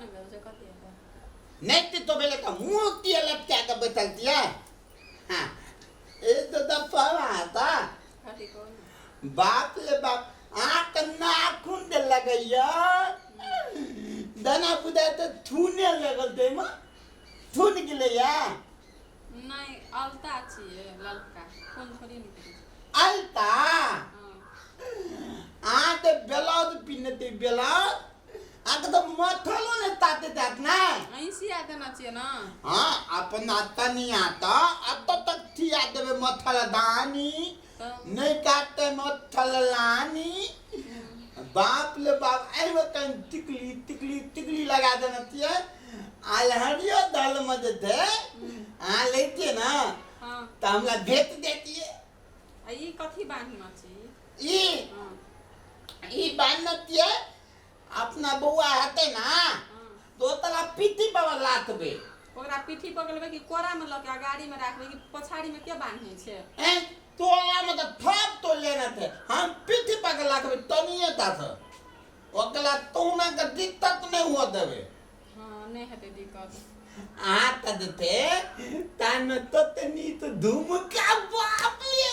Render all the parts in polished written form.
ने भेल छै कथी हेतै नहि तितो भेलै तऽ मुँह किए लटका कऽ बैठल छियै हाँ ए तो तऽ पढ़ा था कथी कहू ने बाप रे बाप अहाँके नाखून दे लगैया दाना बुझाय तऽ थूने लगल ताहिमे थून गेलैया नहि अलता छियै ललका कोन थोड़ी निकलै छै अलता हँ अहाँ तऽ ब्लाउज पिन्हते ब्लाउज अहाँके तऽ मथलो ने ताते तात ने अहीं सिया देने छियै ने हाँ अपना तनिया तऽ एतऽ तक थिया देबै मथल दानी तब नहि काटते मथल लानी बाप ले बाप एहिमे कनि टिकली टिकली टिकली लगा देने छियै आ हरियो दल में जे छै अहाँ लैतियै ने हँ तऽ हमरा भेट देतियै आ ई कथी बान्हने छी ई हँ ई बान्हने छियै अपना बौआ हेतै ने हँ तऽ ओ तोरा पीठी पर लातबै ओकरा पीठी पकड़बै कि कोरामे लऽ के आ गाड़ीमे राखबै कि पछाड़ीमे के बान्है छै हैं तोरा में तो थप तो लेना थे हम पीठी पर लाखबे तनिए ता से ओकरा तोना के दिक्कत नहीं हुआ देबे हँ नहि हेतै दिक्कत आ त देते तान में तो तनी तो धुमका बाप रे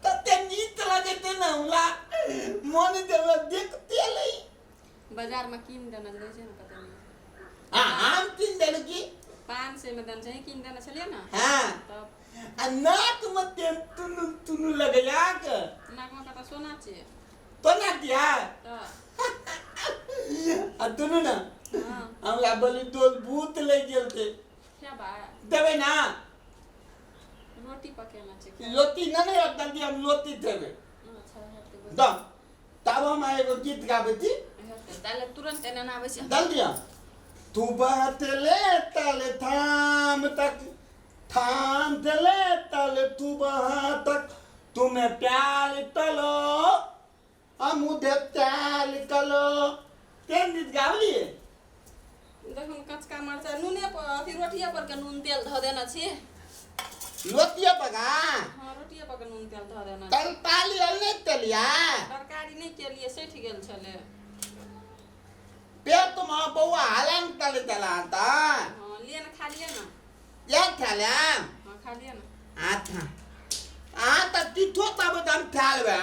तते नीक लगते ना हमरा मन देवे देखते लई बाजारमे कीन देने रहै छै ने कते नीक आ हम कीन देलु की 500 मे देने छै कीन देने छलियै ने हाँ तब आ नाक में तेन तुनु तुनु लगैयाक नाकमे कतऽ सोना छियै तो ना दिया तऽ आ तुनु ना हँ हमरा बोली दोल भूत ले गेल थे खेबै देबै ना रोटी पकेना छै लोती ना नहीं जल्दी हम लोती देबै अच्छा हेतै द तब हम एगो गीत गाबै छी हेतै ताले तुरंत एना आबै छै दल दिया तू बहतले तल थाम तक थाम तले तल तू बहा तक तुम्हें प्यार तलो हम उधर प्यार कलो केहन गीत गावलिए देखुन कचका मरचाइ नूने पर अथी रोटिए पर के नून तेल धऽ देने छी लोतिया पका हँ रोटिए पर के नून तेल धऽ देने छी तल ताली अल नहीं तलिया तरकारी नहि केलिए सठि गेल छलै पे तुम बौआ हलन तले तला आता हँ लिए ने खा लिए ने या खाल्या हँ खा लिए ने अच्छा आ त तीठो तब हम खा लेबै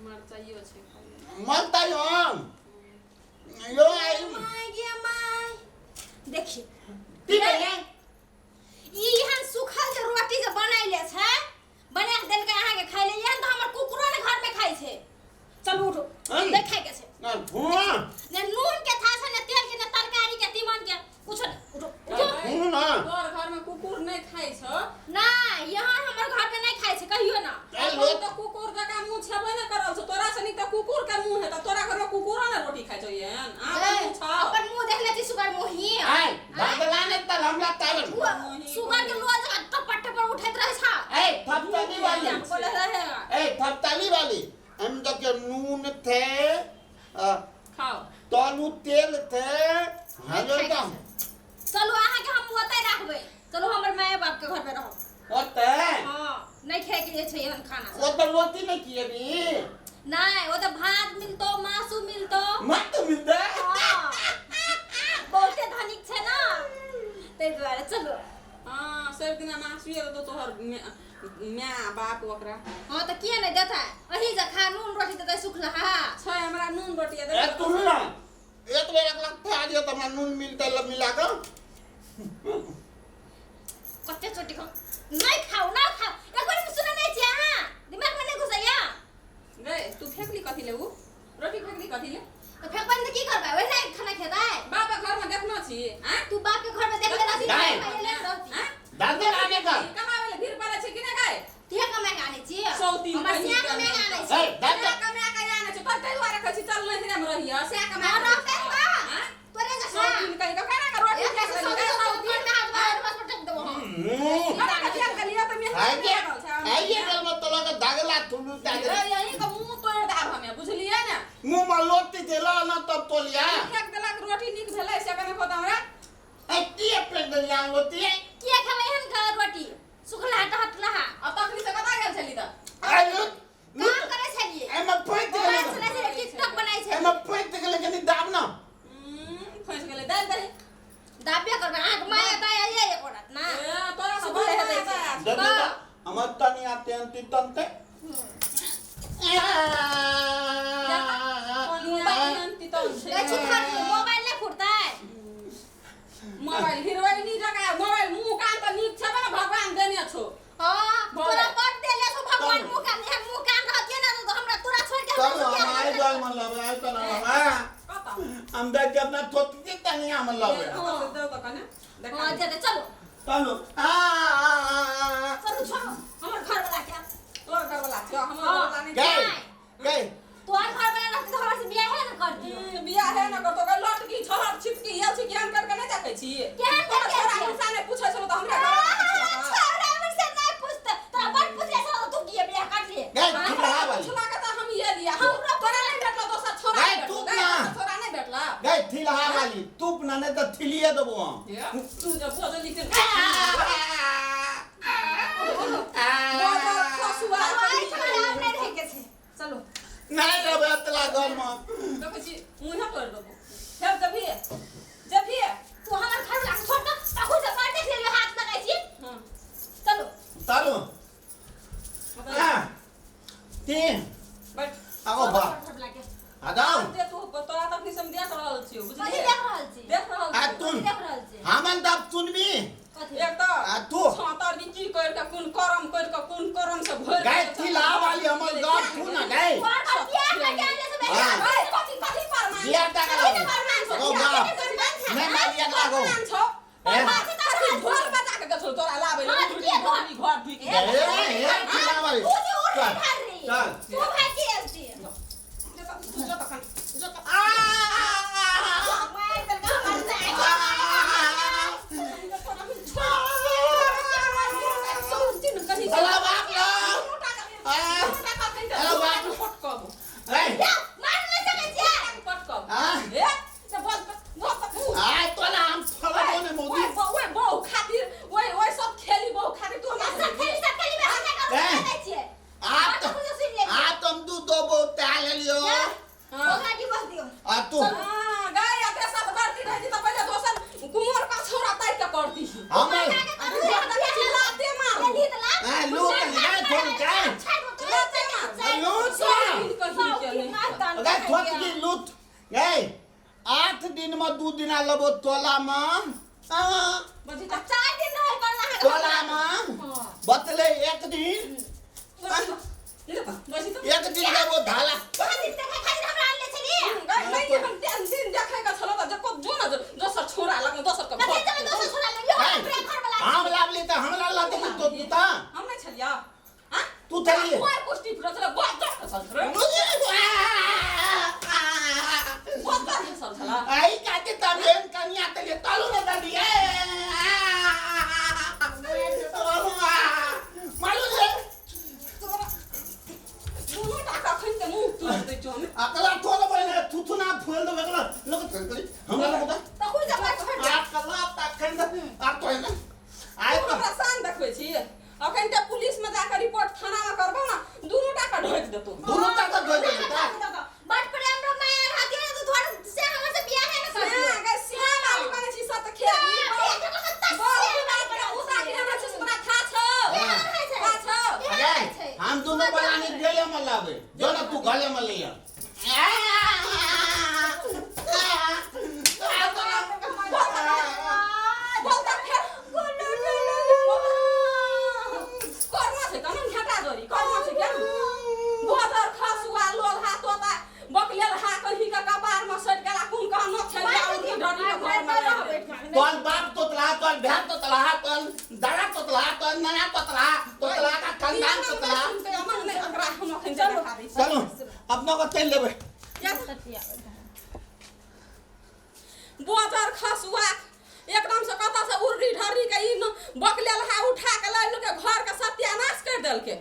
मरचाइयो छै खा लिए मरता हम यो आई my गे my देखी की भेलै ई एहन सूखल जे रोटी जे बनैले छै बना के देलकै अहाँके खाइ ले एहन तऽ हमर कुकुरो ने घर में खाइ छै चलू उठू हम्म। नहि खाइके छै ना धुआं ने नून के था छै ने तेल के ने तरकारी के तीमन के कुछो नहि उठो उठो सुनू ना तोहर घर में कुकुर नहि खाइ छौ नहि यहाँ हमर घर में नहि खाइ छै कहियो ना ए, अपन लोक तऽ कुकुर जकाँ मुँह छेबे नहि करल छौ तोरा से नीक तऽ कुकुर के मुँह हेतौ तोरा घर में कुकुरो ने रोटी खाइ छौ एहन अहाँ ए, मुँह छौ अपन मुंह देखले छी सुगर मुही आय बदला ने तल हमरा तल सुगर के लोहा जकाँ टपर टपर उठैत रहै छै ए थपताली वाली बोले रहे ए थपताली वाली हम देखियो नून थे खाओ तलू तेल थे हेलो एकदम चलू अहाँके हम ओतै राखबै चलू हमर माय बाप के घर में रहब ओते हाँ नहीं खाए के जे छै एहन खाना ओ तऽ रोटी नहीं किए भी नहीं ओ तऽ भात मिलतो मासु मिलतो मत मिलते हाँ बहुते धनिक छै ना ताहि दुआरे चलू हाँ सब दिना मासुए देतौ तोहर माय बाप ओकरा हाँ तऽ किया नहीं देतै अही जे खा नून रोटी देतै सुखलहा छै हमरा नून रोटी ए तू ना एक बेर एक लाख खा दियो तऽ हमरा नून मिलतै ल मिला कऽ कते चोटी खाउ नहीं खाउ ना खाउ एक बार सुने नहीं छियै अहाँ दिमाग में नहीं घुसैया गए तू फेकली कथी ले उ रोटी फेकली कथी ले तऽ फेकबै तऽ की करबै ओहिना खाना खेतै बाबा घर में देखनो छी आँ तू बाप के घर में देख लेना छी दाइ। आँ दादा आने का कमावे ले भीड़ पड़े छै कि नहि गाय के कमाए के आनै छी सौ तीन हमर कहीं सिया के कमाए के आनै ए छी दादा कमा के आनै छै तब ताहि दुआरे कहै छी चल नहिरे में रहिय से कमा हाँ, रहतै तऽ। आँ? तोरे सौ जकाँ तीन कहीं के केना के रोटी एक फेक सौ देली, सौ सौ तीन तीन में हाथ बाहर बस पटक देबो हम हम्म। केना के फेक देलियै तऽ मेहनत आइए लागल छै आइए गल में तो लगा दागला थुलू दागला यही के मुंह तोड़ि देब हमे बुझलियै ने मुंह में लोटी देला ना तब तोलिया फेक देलक रोटी नीक भेलै से कने कहत हमरा ए किए फेंक देलिया लोटी किया खेबै एहन के रोटी सुखला टहटलहा आ तखनी से कतऽ गेल छली तऽ आइ काम करै छलियै एमे फैट मोबाइल गेलै चलै छलियै टिकटॉक बनाइ छलियै गल मन लबे आइ त ना लबे कतऽ हम देख के अपना थोती टंगिया में लबे हाँ दे तो कने देखा हां दे। दे दे चलो चलो आ आ, आ, आ। चलो छोड़ो हमर घर वाला के तोर घर वाला छौ हमर घर वाला नहीं गए गए तोहर घर वाला रहते तो हमरा से बियाह है ना करती बियाह है ना करतो के लटकी छहर छिपकी येल छी ज्ञान करके नहीं देखै छी केहन तोरा करके छोरा छियै? हिंसा नहीं पूछै छलो तऽ हमरा घर वाला पूछलक। छोरा हमर से नहीं पूछते तोरा बड़ पूछले छलो तू किए बियाह कर लिए गए तू रहा वाली पूछला के तऽ हम ये लिया हमरा तोरा नहीं भेटलो दोसर छोरा गए, नहीं तू भेटलो। गए, ना। दोसर छोरा नहीं भेटला गए थिलहा वाली तू ना नहीं तो थिलिए देबो हम तू जब बजली के बजल खसुआ आई छोरा हम नहीं रहे के छै चलो नहीं रहबे अतला घर में देखै छी मुँहे तोड़ि देबो फेर जबही जबही तू हमर घर वाला के छोड़ दे तखु से बात देख लेलियो हाथ लगाइ छी हाँ चलो चलो हाँ तीन बैठ आओ बा घर वाला के आ जाओ जे तू तोरा तखनी से हम देख रहल छियौ कथी बुझलियै देख रहल छी देख रहल आ छियौ। तुन कथी देख रहल छी हमन तब सुनबी कथी एक तऽ आ तू छातर भी की करि कऽ कोन करम करि कऽ कोन करम से भरि गए थिलहा वाली हमर गप तू ना गए तोहर घर बियाह करके आले से हाँ। बेटा कथी कथी परमान बियाह टा कथी कराबो। परमान छौ? ओ बियाह बाप। के परमान छौ? नहीं, मारिया के लागो। परमान छौ? ए? परमान छौ, कथी ढोल बजा के गेल छौ तोरा लाबै लए? हाँ, उठि किया ढोल? घर घर ढुकि ए ए थिलहा वाली तू जे उठ चल घर रे चल तू भाग के आयल छी जो तखन जो तखन जो तखन मार देलका हमर से अला बाप रे। अला बाप। ए या मार नहीं सकै छियै हाँ? आय तोला हम फलबो ने मोदी सब खेली सब खेली में हमरा करू ए। सकै छियै आप तो सुन ले आ तुम दू दो बहुत ले लियो ओकरा डिवोर्स दियो आ तू हमर ए लूट गए थोड़ गए गए थोड़ की लूट गए 8 दिन में 2 दिन लेबो तोला में तोला में बतले एक दिन एक दिन लेबो धाला हम लाबली त हमरा लाते कि तो तू ता हम नहीं छलिया हां तू थली कोई कुश्ती फिरल छला बहुत डर खसल छला बहुत डर खसल छला आई काते तब एन कनिया तले तालू न दलिए मालूम है दुनू टाका खइन के मुंह तोड़ दै छौ हम अकला थोड़ा बने थुथुना फूल दो अकला लोग करी हमरा लोग अकला तखन आ तो ना आय तू तो हमरा शान देखबै छी अखन ते पुलिस में जाके रिपोर्ट थाना में करबौ ना दुनू टाका ढोक देतौ दुनू टाका ढोक देतौ। बट प्रेम रो माया रहती है तो थोड़ा से हमर से बियाह है ना से गे श्याम आदमी बनै छी सत खेली अरे हम दोनों बनाने गले में लावे जो ना तू गले में लिया तोल बाप तोतला तोल बहन तोतला तोल दादा तोतला तोल नाना तोतला तोतला का खानदान तोतला चलो अपना को तेल लेबे बोजर खसुआ एकदम से कतऽ से उर्री ढर्री के ई बकलेल हा उठा के लाइल के घर के सत्यानाश कर देलके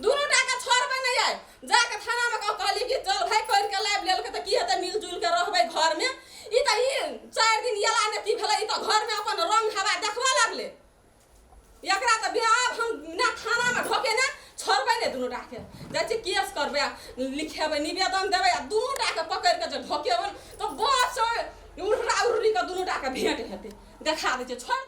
दुनू टा के छोड़बै नहि आइ जाके थाना में कहली कि चल भाई कर के लाबि लेलकै तऽ की हेतै मिलजुल के रहबै घर में ई तऽ ई 4 दिन एला ने की भेलै ई तऽ घर में अपन रंग हवा देखबऽ लगलै एकरा तऽ आब हम ना थाना में ढोके ने छोड़बै नहि दुनू टा के जाइ छी केस करबै आ लिखेबै निवेदन देबै आ दुनू टा के पकड़ि के जे ढोकेबै तऽ बस उर्रा उर्री के दुनू टा के भेंट हेतै देखा दै छियै छोड़।